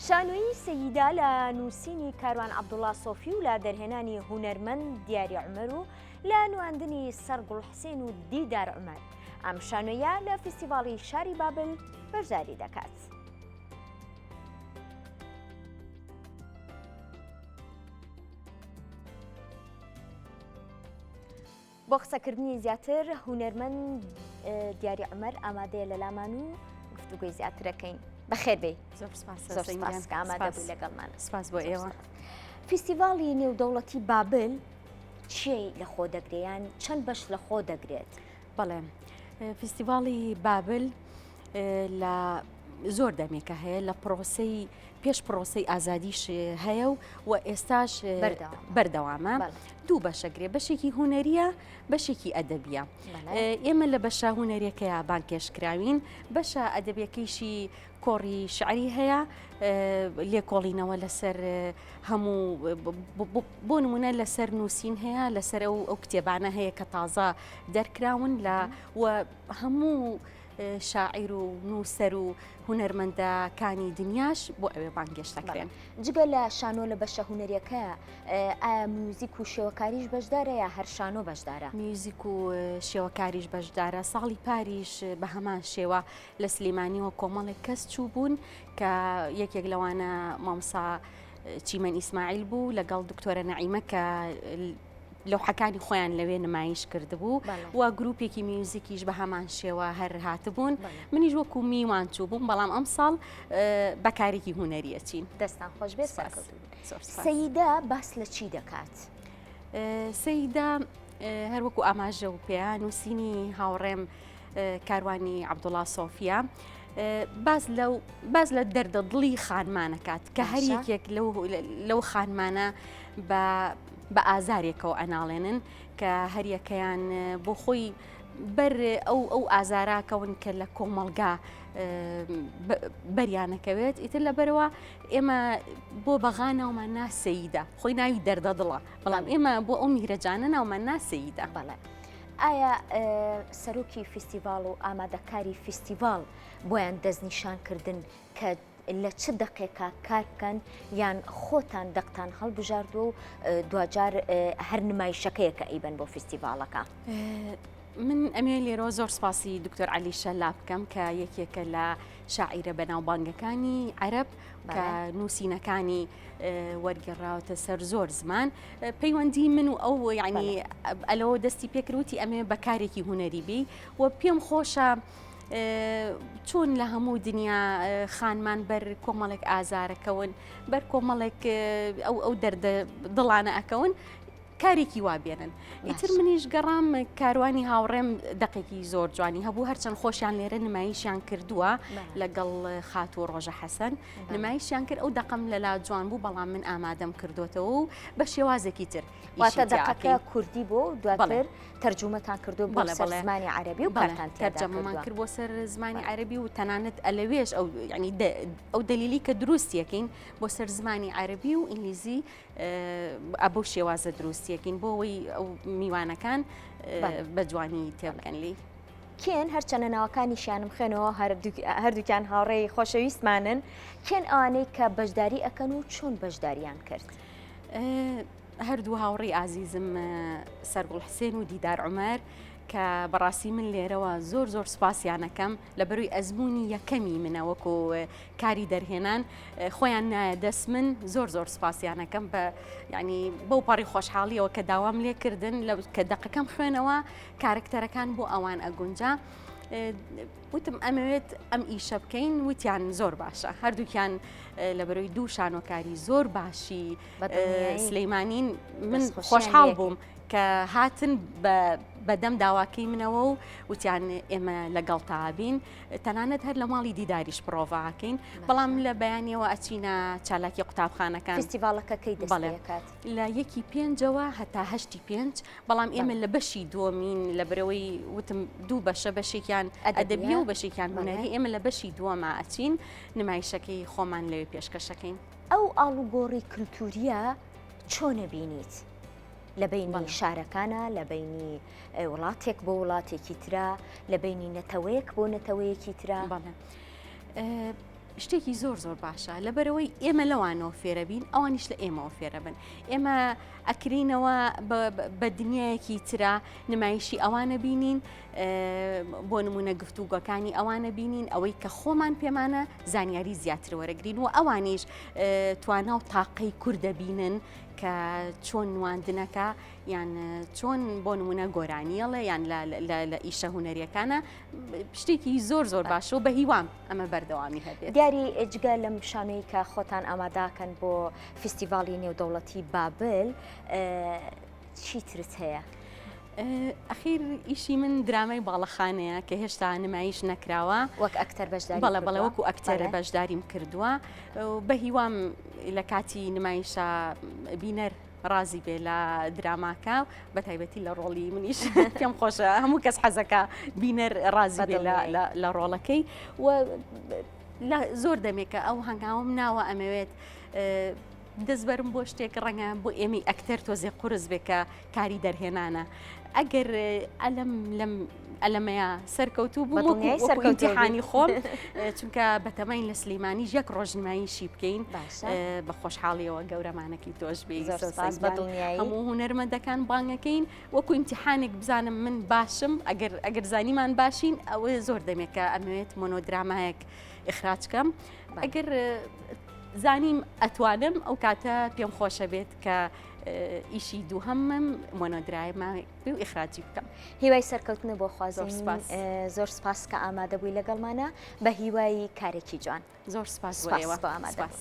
شانۆیی سەیدا لە نووسینی کاروان عەبدوڵا سۆفی و لە دەرهێنانی هونەرمەند دیاری عومەر و لە نواندنی سەرگوڵ حسێن و دیدار عومەر، ئەم شانۆیە لە فیستیڤاڵی شاری بابل بەشداری دەکات. بۆ قسەکردنی زیاتر هونەرمەند دیاری عومەر ئامادەیە لە لامان و گفتوگۆی زیاترەکەین بەخێر بێی زۆر سپاس زۆر سپاس کە ئامادە بووی لەگەڵمان سپاس بۆ ئێوە فیستیڤاڵی نێودەوڵەتی بابل چی لە خۆ دەگرێ یان چەند بەش لە خۆ دەگرێت؟ بەڵێ فیستیڤاڵی بابل لە زۆر دەمێکە هەیە لە پرۆسەی پێش پرۆسەی ئازادیش هەیە و و ئێستاش بەردەوامە دوو بەشەگرێ بەشێکی هوەریە بەشێکی ئەدەبیە ئێمە لە بەشە هوەریەکەیە بانکێشکراوین بەشە ئەدەبیەکەیشی کۆڕی شعری هەیە لێکۆڵینەوە لەسەر هەموو بۆ نمونە لەسەر نووسین هەیە لەسەر ئەو ئەو کتێبانە هەیە کە تازە دەرکراون لە و هەموو شاعیر و نووسەر و هونەرمەندەکانی دنیاش بۆ ئەوێ بانگێشت دەکرێن. جگە لە شانۆ لە بەشە هونەریەکە ئایا میوزیک و شێوەکاریش بەشدارە یا هەر شانۆ بەشدارە؟ میوزیک و شێوەکاریش بەشدارە، ساڵی پاریش بە هەمان شێوە لە سلێمانیەوە کۆمەڵێک کەس چووبوون کە یەکێک لەوانە مامۆستا چیمەن ئیسماعیل بوو لەگەڵ دکتۆرە نەعیمە کە لەوحەکانی خۆیان لەوێ نمایش کردبوو و گروپێکی میوزیکیش بە هەمان شێوە هەر هاتبوون منیش وەکو میوان چوو بووم بەڵام ئەم ساڵ بەکارێکی هوەریە چین دەستان خۆش بێ سەیدا باس لە چی دەکات؟ سەیدا هەروەکو ئاماژە و پێیان نووسینی هاوڕێم کاروانی عەبدوڵا سۆفیا باس لەو باس لە دەردە دڵی خانمانەکات کە هەر یەکێک لەو خانمانە بە بە ئازارێکەوە ئەناڵێنن کە هەریەکەیان بۆ خۆی بەر ئەو ئەو ئازاراکەون کە لە کۆمەڵگا بەریانەکەوێت ئیتر لەبەرەوە ئێمە بۆ بەغا ناومان ناسەیدا خۆی ناوی دەردە دڵە بەڵام ئێمە بۆ ئەو میرەجانە ناومان ناسەیدا بەڵێ. ئایا سەرۆکی فیستیڤاڵ و ئامادەکاری فیستیڤاڵ بۆیان دەستنیشان کردن کە لە چ دەقێکا کار بکەن یان خۆتان دەقتان هەڵبژاردووە و دواجار هەر نمایشەکەیە کە ئەیبەن بۆ فیستیڤاڵەکە؟ من ئەمێ لێرەوە زۆر سپاسی دکتۆر عەلی شەلا بکەم کە یەکێکە لە شاعیرە بەناوبانگەکانی عەرەب کە نووسینەکانی وەرگێڕراوەتە سەر زۆر زمان پەیوەندی من و ئەو یعنی ئەلەوە دەستی پێکروتی ئەمێ بە کارێکی هوەری بی و پێم خۆشە چۆن لە هەموو دنیا خانمان بەر کۆمەڵێک ئازارەکەون بەر کۆمەڵێک ئەو ئەو دەردە دڵانە ئەکەون کارێکی وا بێنن ئیتر منیش گەڕام کاروانی هاوڕێم دەقێکی زۆر جوانی هەبوو هەرچەند خۆشیان لێرە نمایشیان کردووە لەگەڵ خاتوو ڕۆژە حەسەن نمایشیان کرد ئەو دەقم لەلا جوان بوو بەڵام من ئامادەم کردوتەوە و بە شێوازێکی تر واتە دەقەکە کوردی بۆ دواتر تەرجومەتان کردو بۆ سەر زمانی عەربی و کارتان تەرجەمەمان کرد بۆ سەر زمانی عەربی و تەنانەت ئەلەوێش ئەو ینی ئەو دەلیلی کە دروستیەکەین بۆ سەر زمانی عەربی و ئینگلیزی بەو شێوازە دروستیەکەین بۆ ئەوەی ئەو میوانەکان بە جوانی تێبگەن لێی. کێن هەرچەنە ناوەکانیشیانم خوێنەوە هەردووکیان هاوڕێی خۆشەویستمانن کێن ئەوانەی کە بەشداری ئەکەن و چۆن بەشداریان کرد؟ هەردوو هاوڕێی ئازیزم سەرگوڵ حسێن و دیدار عومەر کە بەڕاستی من لێرەوە زۆر زۆر سوپاسیانەکەم لە بەروی ئەزمموی یەکەمی منە وەکو کاری دەرهێنان خۆیان نایە دەست من زۆر زۆر سوپاسیانەکەم بە ینی بەو پەڕی خۆشحاڵیەوە کە داوام لێکردن لە کە دەقەکەم خوێنەوە کارکتەرەکان بۆ ئەوان ئەگونجا وتم ئەمەوێت ئەم ئیشە بکەین وتیان زۆر باشە هەردووکیان لە بەرەوەی دوو شانۆکاری زۆر باشی سلەیمانین من خۆشحاڵ بووم کە هاتن بەدەم داواکەی منەوە و وتیان ئێمە لەگەڵ تابین تەنانەت هەر لە ماڵی دیداریش پڕۆڤاکەین بەڵام لە بەیانیەوە ئەچینە چالاکی قوتابخانەکان فستیڤالەکە کەی دەڵێکات لە یەکی پێنجەوە هەتا هەشتی پێنج بەڵام ئێمە لە بەشی دووەمین لە برەوەی وتم دوو بەشە بەشێکیان ئەدەبیە و بەشێکیان هونەری ئێمە لە بەشی دووەما ئەچین نمایشەکەی خۆمان لەوێ پێشکەشەکەین. ئەو ئاڵوگۆڕی کلتوریە چۆنە بینیت؟ لە بەینی شارەکانە، لە بەینی وڵاتێک بۆ وڵاتێکی ترا، لە بەینی نەتەوەیەک بۆ نەتەوەیەکی ترا؟ بەڵێ. شتێکی زۆر زۆر باشە لەبەرەوەی ئێمە لەوانەوە فێرەبین ئەوانیش لە ئێمەوە فێرەبن ئێمە ئەکرینەوە بە دنیایەکی ترا نمایشی ئەوانە بینین بۆ نمونە گفتوگۆکانی ئەوانە بینین ئەوەی کە خۆمان پێمانە زانیاری زیاتر وەرەگرین و ئەوانیش توانا و تاقەی کوردە بینن کە چۆن نواندنەکە یان چۆن بۆ نمونە گۆرانیەڵێ یان لە ئیشە هوەریەکانە شتێکی زۆر زۆر باشە و بە هیوام ئەمە بەردەوامی هەبێت. دیاری جگە لەم شانۆی کە خۆتان ئاماداکەن بۆ فیستیڤاڵی نێودەوڵەتی بابل چی ترت هەیە؟ ئەخیر ئیشی من درامای باڵەخانەیە کە هێشتا نمایش نەکراوە وەک ئەکتەر بەشداری بەڵێ بەڵێ وەکو ئەکتەر بەشداریم کردووە بە هیوام لە کاتی نمایشە بینەر ڕازی بێ لە دراماکە بە تایبەتی لە ڕۆڵی منیش پێم خۆشە هەموو کەس حەزەکە بینەر ڕازی بێ لە ڕۆڵەکەی و زۆر دەمێکە ئەو هەنگاوم ناوە ئەمەوێت دەستبەرم بۆ شتێک ڕەنگە بۆ ئێمەی ئەکتەر تۆزێ قورس بێ کە کاری دەرهێنانە ئەگەر ئەلم لەم ئەلەمەیە سەرکەوتوو بوو سەرکەوتیحانی خۆم چونکە بەتەماین لە سلیمانیش یەک ڕۆژنمایشی بکەین بە خۆشحاڵیەوە گەورەمانەکی تۆش بێ هەموو هونەرمەندەکان بانگەکەین وەکو ئیمتیحانێک بزانم من باشم ئەگەر ئەگەر زانیمان باشین ئەوە زۆر دەمێکە ئەمەوێت مۆنۆدرامایەک ئیخراج کەم ئەگەر زانیم ئەتوانم ئەو کاتە پێم خۆشە بێت کە ئیشی دووهەمم مۆنۆدرایما و ئیخراجی بکەم. هیوای سەرکەوتنە بۆ خوازین زۆر سپاس کە ئامادە بووی لەگەڵمانە بە هیوای کارێکی جوان زۆر سپاس بۆ ئێوە. سپاس.